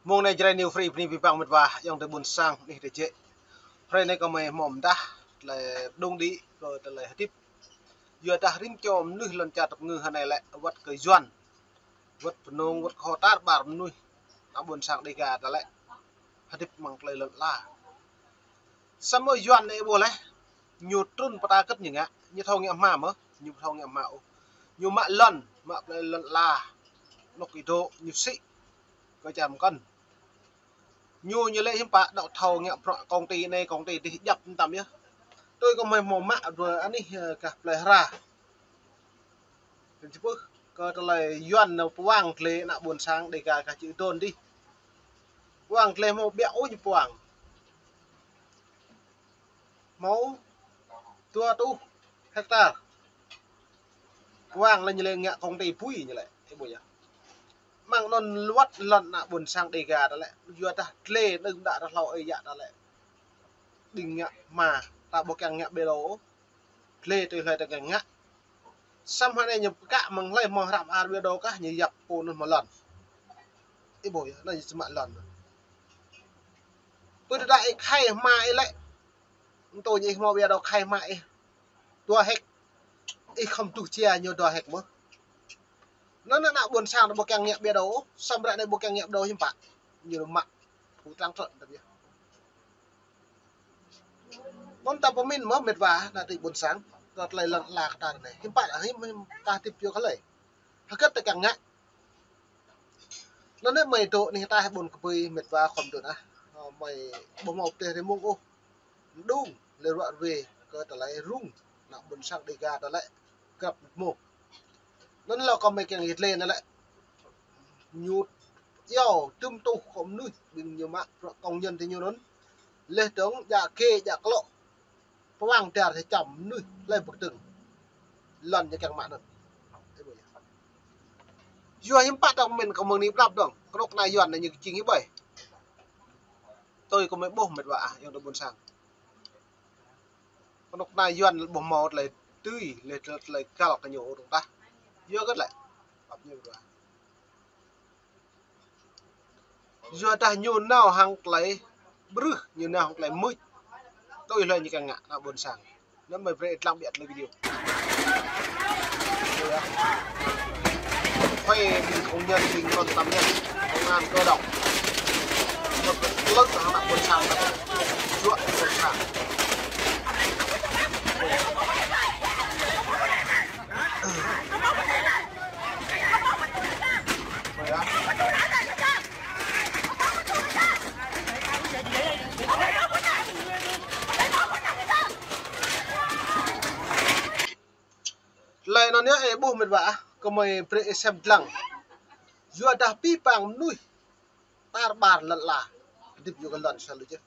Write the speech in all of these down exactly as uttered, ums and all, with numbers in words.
Mông anai Jrai New Free bơni abih bang met wa ayŏng adơi ƀuôn sang anih dêh jĕ. Hrơi anai kâo mơi hmâo mơdah tơlơi pơdŏng đĭ kơ tơlơi hơdip. Yua dah rĭm čô mơnuih lŏn čar tơpơngư hơnai lĕ wơ̆t kơ Yuan, wơ̆t Mơnông, wơ̆t kơ hơtar ƀar mơnuih ană ƀuôn sang Đêga ta lĕ hơdip amăng tơlơi lŏn ala. Samơ̆ Yuan anai ƀuh laih, ñu trŭn pơtă kơ̆t ñu ngă, ñu thâo ngă hma mơ̆, ñu ƀu thâo ngă hma ôh. Ñu mă lŏn, mă plơi lŏn ala, anŏ kơ dŏ, ñu sĭ kơ čar mơkŏn. Ñu, ñu lĕ hiư̆m pă dŏ thâo ngă bruă công ty anai, công ty adih djăp mơtam yơh. Tui kâo mơi hmâo mă bruă anih, ơ, gah plơi Hra. Kơ či pưh, kơ tơlơi Yuan nao pơwang glai ană ƀuôn sang Đêga gah čư̆ Đôn adih. Pơwang glai hmâo ƀiă ôh ñu pơwang. Hmâo dua rơtuh hektar. Pơwang lĕ ñu lĕ ngă công ty bui ñu lĕ, ih ƀuh yơh. Amăng anŭn wơ̆t lŏn ană ƀuôn sang Đêga ta lĕ, yua dah glai đơ̆ng đă rơhlâo ơi yă ta lĕ. Ƀing ngă hma, ta ƀu kiăng ngă ƀiă đô ôh. Glai tui hlơi ta kiăng ngă. Samơ̆ hơnai ñu pơkă mơ̆ng hlơi hmâo hră mơar ƀiă đô kah ñu yap pô anŭn hmâo lŏn. Ih ƀuh yơh, anai ñu či mă lŏn. Pơ tơdah ih khai hma ih lĕ. Ntô ñu ih hmâo ƀiă đô khai hma ih dua héc. Ih khŏm tuh jia ñu dua héc mơ̆. Anŭn ană ƀuôn sang ta ƀu kiăng ngă ƀiă đô, samơ̆ ră anai ƀu kiăng ngă ƀiă đô hiư̆m pă. Ñu mă. Pơtrang trŏ ta ƀiă. Anŭn ta pơmĭn mơ̆ met wa, ană tơlơi ƀuôn sang, tơlơi lŏn ala kơ ta anai. Hiư̆m pă, hiư̆m, hiư̆m ta hơdip yua kơ hlơi. Hơget ta kiăng ngă. Anŭn anai mơi dŏ anih ataih ƀôn kơbơi met wa khŏm dŏ ah. Ơ, mơi ƀu hmâo pơtê rơmông ôh. Mơđung, lĕ ruă rơwe, kơ tơlơi rŭng, ană ƀuôn sang Đêga ta lĕ, grăp mơ̆. Anŭn lŏ kâo mơi kiăng yit lĕ anŭn lĕ. Ñu iâu, tŭm tuh kơ mơnuih, ƀing ñu mă, bruă công nhân tơ ñu anŭn. Leh dơ̆ng, djă kê, djă klŏ. Pơwang dar tơ čăm mơnuih, lĕ bơkơdơ̆ng. Lŏn ñu kiăng mă anŭn. Yua hiư̆m pă ta pơmĭn kơ mơ̆ng anai pơđăp dơ̆ng. Kơnuk kơna Yuan anai ñu kơjing ih ƀơi. Tui kơ mơi ƀuh met wa ah, ayŏng adơi ƀuôn sang. Kơnuk kơna Yuan ƀu hmâo tơlơi tui, lĕ tơlơi găl kơ ñu ôh dơ̆ng tah. Yua hơget lĕ. Pap ñu met wa. Yua dah ñu nao hăng tơlơi brưh, ñu nao hăng tơlơi mưč. Tui hlơi ñu kiăng ngă, ană ƀuôn sang. Anŭn mơi brơi ih lăng ƀiă tơlơi video. Huê ƀing công nhân, ƀing lŏn tăm nhân, công an cơ động. Một lực lượng hăng ană ƀuôn sang, juă ƀuôn sang. Tơlơi anŭn yơh ih ƀuh met wa ah, kơ mơi brơi ih sem lăng. Yua dah abih bang mơnuih tar ƀar lŏn ala hơdip yua kơ lŏn sa lu jĕ.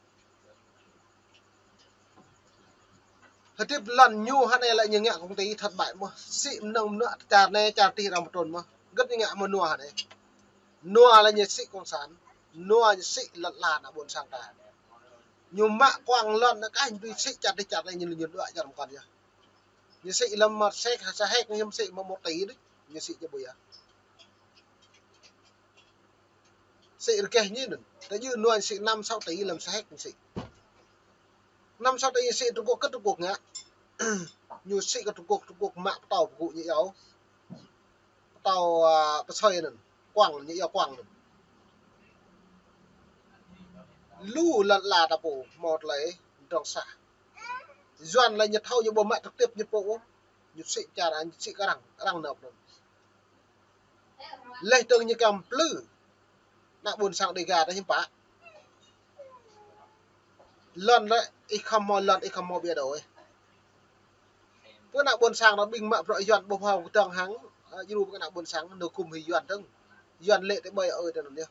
Hơdip lŏn ñu hơnai lĕ ñu ngă công ty thất bại mơ̆. Sĭ mơnơ̆ng mơnă čar anai čar adih arăng pơtrŭn mơ̆. Hơget ñu ngă mơ̆ nua hơnai. Nua lĕ ñu sĭ cộng sản. Nua ñu sĭ lŏn ala ană ƀuôn sang ta. Ñu mă kuăng lŏn anŭn kah ñu tui sĭ čar adih čar anai ñu, ñu đuaĭ čar mơkŏn yơh. Ñu sĭ lăm mă sek, sa héc ñu sĭ mă một tỷ đôč. Ñu sĭ či ƀu yơh. Sĭ rơgeh ñu anŭn. Tơdah ñu nua sĭ năm sáu tỷ lăm sa héc ñu sĭ. Năm sáu tỷ ñu sĭ Trung Quốc kơ Trung Quốc ngă. Ñu sĭ kơ Trung Quốc, Trung Quốc mă pơtâo pơgŭ ñu iâu. Pơtâo, a, pơsơi anŭn. Kuăng, ñu iâu kuăng anŭn. Lu lŏn ala ta pô, hmâo tơlơi drŏng sah. Yuan lĕ ñu thâo ñu ƀu mă trực tiếp ñu pô ôh. Ñu sĭ čar, ñu sĭ kơ arăng, arăng nao anŭn. Leh dơ̆ng ñu kiăng plư. Ană ƀuôn sang Đêga ta hiư̆m pă. Lŏn lĕ, ih khŏm hmâo lŏn, ih khŏm hmâo ƀiă đô ôh. Pơ ană ƀuôn sang ta ƀing mă bruă Yuan ƀu hmâo kơdơ̆ng hăng, ơ, djru pơ ană ƀuôn sang, nao gum hĭ Yuan dơ̆ng. Yuan lĕ tơ ƀơi ơi ta anŭn yơh.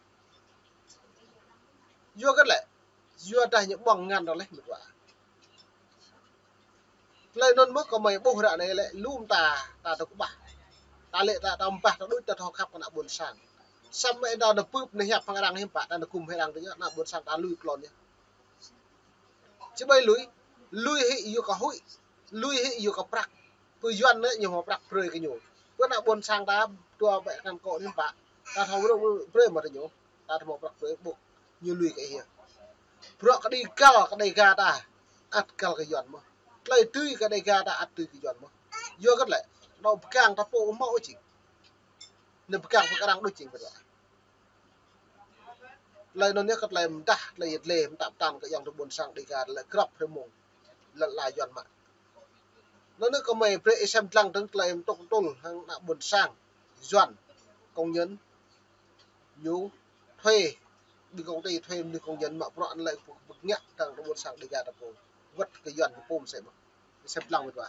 Yua hơget lĕ. Yua dah ñu ƀơ̆ng ngăn ta leh met wa. Tơlơi anŭn mơ̆ kơ mơi ƀuh ră anai lĕ lŏm ta, ta tơkơƀah. Ta lĕ ta, ta ƀah ta đôč ta thâo khăp kơ ană ƀuôn sang. Samơ̆ ih đa nao pưp nao hiăp hăng arăng hiư̆m pă, ta nao gum hăng arăng tơ ñu, ană ƀôn sang ta lui klon ñu. Či ƀai lui, lui hĭ yua kơ huĭ, lui hĭ yua kơ prăk. Pô Yuan anai ñu hmâo prăk brơi kơ ñu. Pô ană ƀôn sang ta dua ƀĕ kăn kŏ hiư̆m pă, ta thâo brơi, brơi mă tơ ñu, ta thâo hmâo prăk brơi ƀôk ñu lui kơ ih. Bruă kơ Đêga, kơ Đêga ta ăt găl kơ Yuan mơh. Tơlơi dưi kơ Đêga ta ăt dưi kơ Yuan mơh. Yua kơ tơlơi, nao pơgang ta pô hmâo ôh jing. Nao pơgang pơ kơ arăng đôč jing pơ tơlơi. Tơlơi anŭn yơh kơ tơlơi mơdah, tơlơi yet lĕ, mơtă pơtăn kơ ayŏng adơi ƀôn sang Đêga, tơlơi grăp hrơi mông. Lŏn ala Yuan mă. Anŭn yơh kơ mơi brơi ih sem lăng dơ̆ng tơlơi mơtŭk mơtul hăng ană ƀôn sang Yuan, công nhân, ñu thuê, ƀing công ty thuê mơnuih công nhân mă bruă anŭn lĕ pơk ngă dơ̆ng ană ƀôn sang Đêga ta pô. Wơ̆t kơ Yuan kơ pô mơsĕ mơ̆n. Sem lăng wơ̆t wa.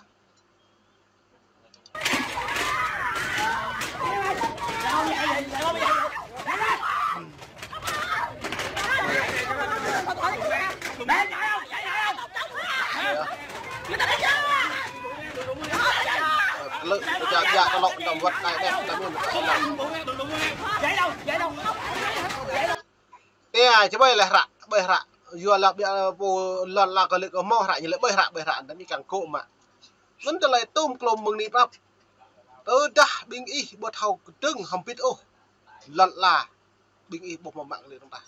Lơ, ja, ja, tơlŏk, tơlŏk, wơ̆t, nai, nai, nai, nai. Ê, či ƀai lĕ hră, ƀai hră. Yua lah ƀiă pô lŏn ala kơ lĕ kơ hmâo hră, ñu lĕ ƀai hră, ƀai hră, anŭn mơ̆ kăn kŏ mă. Anŭn tơlơi tŭm klôm mơ̆ng anai prăp. Tơdah ƀing ih ƀu thâo kơdơ̆ng hơbĭt ôh lŏn ala, ƀing ih ƀu hmâo mă kơ lĕ dơ̆ng tah.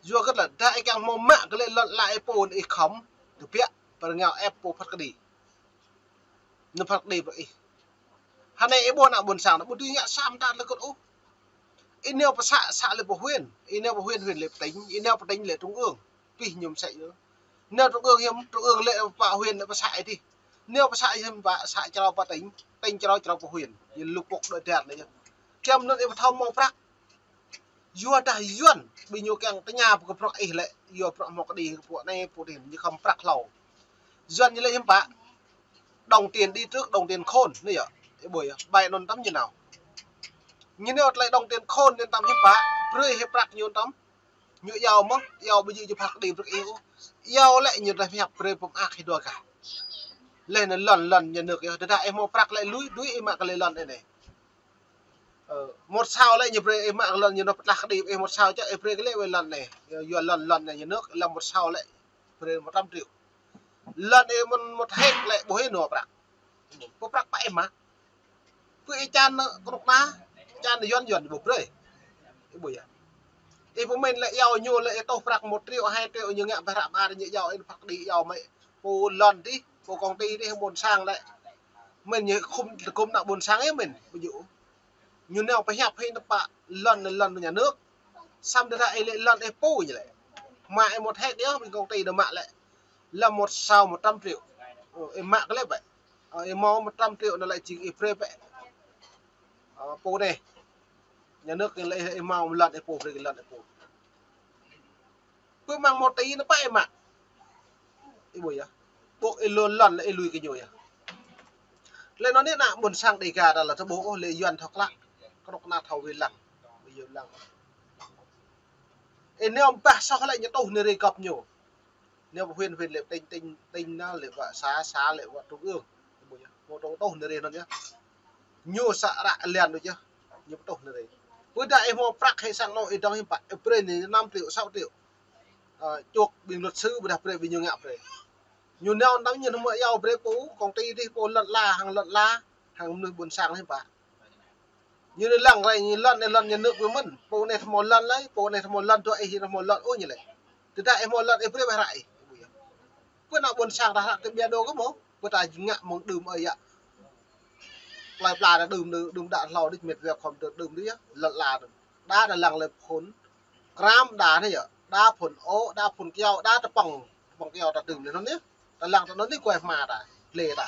Yua kơ tơlơi, dah ih kiăng hmâo mă kơ lĕ lŏn ala ih pô anŭn ih khŏm, tơbiă, pơrơngao ĕp pô phat kơđi. Anŭn phat kơđi brơi ih. Hơnai ih ƀuh ană ƀôn sang, ƀu dưi ngă sa mơta tơlơi kơt ôh. Ih nao pơ să, să lĕ pơ huyện, ih nao pơ huyện, huyện lĕ pơ tỉnh, ih nao pơ tỉnh lĕ trung ương. Pih ñu mơsĕ yơh. Nao trung ương hiư̆m, trung ương lĕ pơ huyện lĕ pơ să ih dih. Nao pơ să hiư̆m pă, să črâo pơ tỉnh, tỉnh črâo, črâo pơ huyện. Yua lu pŏk đôč dar anai yơh. Kiăng anŭn ih ƀu thâo hmâo prăk. Yua dah Yuan, ƀing ñu kiăng tơña pơkă bruă ih lĕ, yua bruă hmâo kơđi, pô anai, pô adih, ñu khŏm prăk hlâo. Yuan ñu lĕ hiư̆m pă, đồng tiền đi trước, đồng tiền khôn, anai yơh, ih ƀuh yơh, ƀai anŭn tăm ñu nao. Ñu nao tơlơi đồng tiền khôn anŭn tăm hiư̆m pă, brơi hĭ prăk ñu tăm, ñu iâu mơ̆n, iâu ƀu djơ̆ ñu phat kơđi brơi ih ôh. Iâu lĕ ñu dah hiăp brơi pơm ak hĭ dua gah. Lĕ anŭn lŏn, lŏn nhà nước yơh, tơdah ih hmâo prăk lĕ lui, lui ih mă kơ lĕ lŏn anai. Ơ, một sao lĕ ñu brơi ih mă lŏn ñu nao pơtlah kơđi ih một sao čă ih brơi kơ lĕ wai lŏn anai. Yua lŏn, lŏn nhà nước lăm một sao lĕ brơi một trăm triệu. Lŏn ih mơ̆n một héc lĕ ƀu hĭ nao prăk. Pô prăk pă ih mă. Pô ih čan kơnuk kơna, čan Yuan, Yuan ƀu brơi. Ih ƀuh yơh. Ih pơmĭn lĕ iâu ñu lĕ ih tuh prăk một triệu, hai triệu ñu ngă ƀah ră ƀar ñu iâu ih phat kơđi iâu mơ̆. Pô lŏn dih, pô công ty dih, ƀôn sang lĕ. Mĭn ñu khŏm, tơgŭm ană ƀôn sang ih mĭn, ƀu djơ̆. Ñu nao pơhiăp hĭ tơpă lŏn, lŏn nhà nước. Samơ̆ tơdah ih lĕ lŏn ih pô ñu lĕ. Mă ih một héc yơh, ƀing công ty đôč mă lĕ. Lăm một sao một trăm triệu. Ơ, ih mă kơ lĕ ƀĕ. Ơ, ih hmâo một trăm triệu anŭn lĕ jing ih brơi ƀĕ. Ơ, pô anai. Nhà nước lĕ ih hmâo lŏn ih pô brơi kơ lŏn ih pô. Pô mơ̆ng một tỷ anŭn pă ih mă. Ih ƀuh yơh. Ƀu ih lui lŏn lĕ ih lui kơ ñu yơh. Lĕ anŭn anai ană ƀôn sang Đêga ta lĕ ta ƀuh ôh lĕ Yuan thâo klă. Kơnuk kơna thâo wai lăng. Wai lăng. Ih nao ƀah soh lĕ ñu tuh anai rai gŏp ñu. Nao pơ huyện, huyện lĕ tỉnh, tỉnh, tỉnh anŭn lĕ pơ xã, xã lĕ pơ trung ương. Hmâo tuh, tuh anai rai anŭn yơh. Ñu să ră lian đôč yơh. Ñu pơtuh anai rai. Pơdah ih hmâo prăk hĭ sang anŏ ih dŏng hiư̆m pă, ih brơi anai năm triệu, sáu triệu. Ơ, čuh ƀing luật sư pơdah brơi ƀing ñu ngă brơi. Ñu nao anŭn ñu hmâo iâu brơi pô, công ty dih pô lŏn ala, hăng lŏn ala, hăng mơnuih ƀôn sang hiư̆m pă. Ñu anai lăng rai, ñu lŏn anai lŏn nhà nước ƀu mơ̆n. Pô anai hmâo lŏn lơi, pô anai hmâo lŏn dua ih hmâo lŏn ôh ñu lĕ. Tơdah ih hmâo lŏn ih brơi ƀah ră ih. Pô ană ƀôn sang ta hră tơ ƀiă đôč kơ mơ̆. Pô ta ngă mơ̆ng đưm ơi yă. Plơi pla ta đưm, đưm, đưm đă hlâo đĭč mĕt wa khŏm đưm đĭč yơh. Lŏn ala đưm. Đa ta lăng lĕ phŭn. Kram đa anai yơh. Đa phŭn ôh, đa phŭn kyâo, đa tơpŏng. Tơpŏng kyâo ta đưm lĕ anŭn yơh. Ta lăng ta anŭn anai kuai hma ta. Lĕ ta.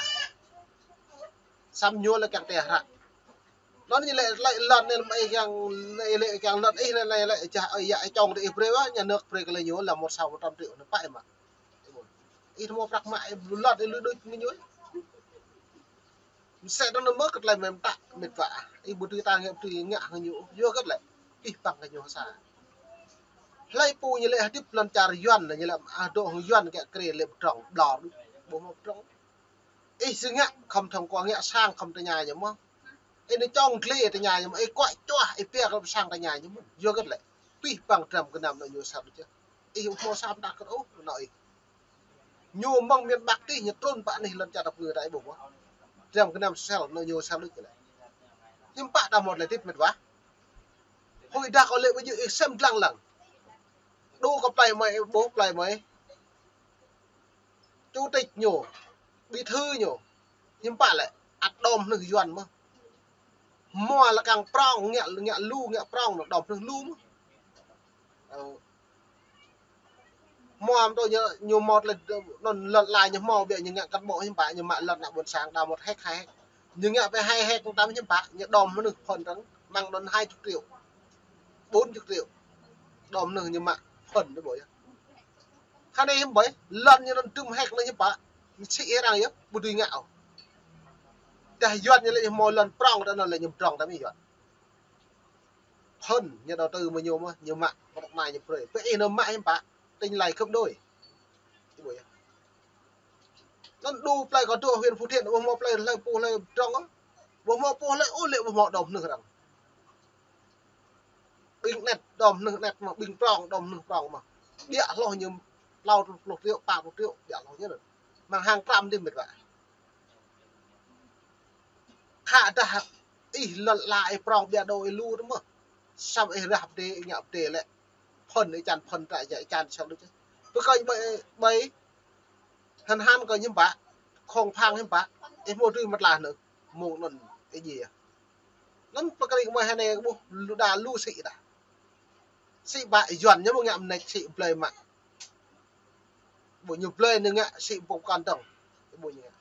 Samơ̆ ñu lĕ kiăng tĕ hră. Anŭn ñu lĕ, lĕ lŏn anai mơ̆ ih kiăng, lĕ, lĕ kiăng lŏn ih lĕ, lĕ, lĕ jah ơi yă ih čong tơ ih brơi wa, nhà nước brơi kơ lĕ ñu lăm một sao một trăm triệu anŭn pă ih mă. Ih hmâo prăk mă ih lui lŏn ih lui đôč mơ̆ng ñu. Mơsĕ anŭn mơ̆ kơ tơlơi mơ̆ng ta mĕt wa. Ih ƀu dưi ta ngă, ƀu dưi ngă hăng ñu. Yua kơ tơlơi. Ih păng kơ ñu sa. Hlơi pô ñu lĕ hơdip lŏn čar Yuan lĕ ñu lĕ, ơ, dŏ hăng Yuan kơ krê lĕ pơdrŏng, ƀlŏr, ƀu hmâo pơdrŏng. Ih sĭ ngă khŏm thâo kơ ngă sang khŏm tơña ñu mơ̆. Ih nao čŏng glai tơña ñu mơ̆n, ih kuak čuah, ih pia kơ pơsang tơña ñu mơ̆n. Yua kơ lĕ, pih păng dram gơnam anŏ ñu sa đôč yơh. Ih ƀu hmâo sa pơtă kơ ôh, anŏ ih. Ñu mơ̆ng miền Bắc tih, ñu trŭn pơ anih lŏn čar ta pơngư ta ih ƀuh mơ̆. Dram gơnam sel anŏ ñu sa đôč lĕ. Hiư̆m pă ta hmâo tơlơi hơdip mĕt wa. Huĭ dah kâo lĕ ƀu djơ̆ ih sem lăng lăng. Đu kơ plei mơi, ƀuh plei mơi. Chủ tịch ñu, bí thư ñu, hiư̆m pă lĕ, ăt đom hnưh Yuan mơ̆. Hmua lĕ kăng prŏng, ngă, ngă lu, ngă prŏng, đom hnưh lu mơ̆. Ơ. Hmua mơ̆ tơ ñu, ñu hmâo tơlơi, anŭn lŏn ala ñu hmâo biă ñu ngă cán bộ hiư̆m pă, ñu mă lŏn ană ƀôn sang đa một héc, hai héc. Ñu ngă pơ hai héc tam hiư̆m pă, ñu đom hnưh phŭn tăng, mơ̆ng anŭn hai chục triệu, bốn chục triệu. Đom hnưh ñu mă phŭn ñu ƀuh yơh. Khă anai hiư̆m ƀơi, lŏn ñu anŭn tŭm héc anŭn hiư̆m pă, ñu sĭ arăng yơh, ƀu dưi ngă ôh. Dah Yuan ñu lĕ ñu hmâo lŏn prŏng, dah anŭn lĕ ñu prŏng tam Yuan. Phŭn ñu đầu tư mơ̆ ñu mơ̆, ñu mă, pơtŏk nai ñu brơi. Pơ ih nao mă hiư̆m pă, tính lãi gấp đôi. Ih ƀuh yơh. Anŭn đu plei kâo dŏ huyện Phú Thiện, ƀu hmâo plei hlơi pô hlơi prŏng ôh. Ƀu hmâo pô hlơi ôh lĕ ƀu hmâo đom hnưh arăng. Ƀing anet đom hnưh anet mơ̆, ƀing prŏng đom hnưh prŏng mơ̆. Biă hloh ñu klâo pluh triệu, pă pluh triệu, biă hloh ñu anŭn. Mơ̆ng hăng tram dih mĕt wa. Khă dah ih lŏn ala ih prŏng biă đô ih lu tơ mơ̆. Samơ̆ ih rah pơdai, ih ngă pơdai lĕ. Phŭn ih čan phŭn ta ja ih čan sang đôč. Pơkơi ƀơi, ƀơi. Hăn hăn kơ hiư̆m pă. Khŏng phang hiư̆m pă. Ih hmâo tui mơ̆t lah anŭn. Mơ̆ng anŭn ih djai. Anŭn pơkring mơi hơnai ƀuh lu đa lu sĭ dah. Sĭ pă Yuan ñu ƀu ngă mơneč sĭ blơi mă. Ƀu ñu blơi ñu ngă sĭ pô kăn dơ̆ng. Ƀu ñu ngă.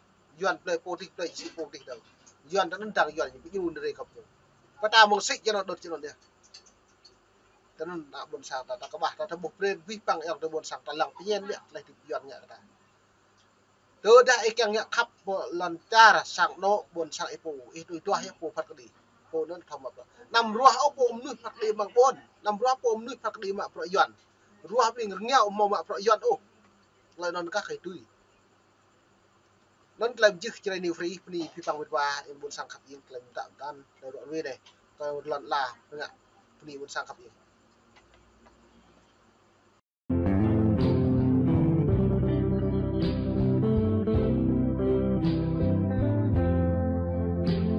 Yuan blơi pô tih, blơi sĭ pô tih dơ̆ng. Yuan ta anŭn dang Yuan ñu ƀu ñu nơ̆r kăp ñu. Pơtă mơ̆ng sĭ jơnŏ đôč jơnŏ yơh. Ta anŭn ană ƀôn sang ta, ta kơƀah ta, ta ƀuh brơi pih păng ayŏng adơi ƀôn sang ta lăng pơñen biă tơlơi hơdip Yuan ngă kơ ta. Tơdah ih kiăng ngă khăp pơ lŏn čar sang anŏ ƀôn sang ih pô, ih tui duah yơh pô phat kơđi. Pô anŭn thâo mă bruă. Anăm ruah ôh pô mơnuih phat kơđi mă ƀôn. Anăm ruah pô mơnuih phat kơđi mă bruă Yuan. Ruah ƀing rơngiao hmâo mă bruă Yuan ôh. Tơlơi anŭn kah kơ ih tui. Anŭn tơlơi mơjưh Jrai New Free, bơni pih păng mĕt wa, ih ƀôn sang khăp ing, tơlơi mơtă mơtăn, tơlơi ruă ruê anai. Kơ lŏn ala, ngă, bơni ƀôn sang khăp ing.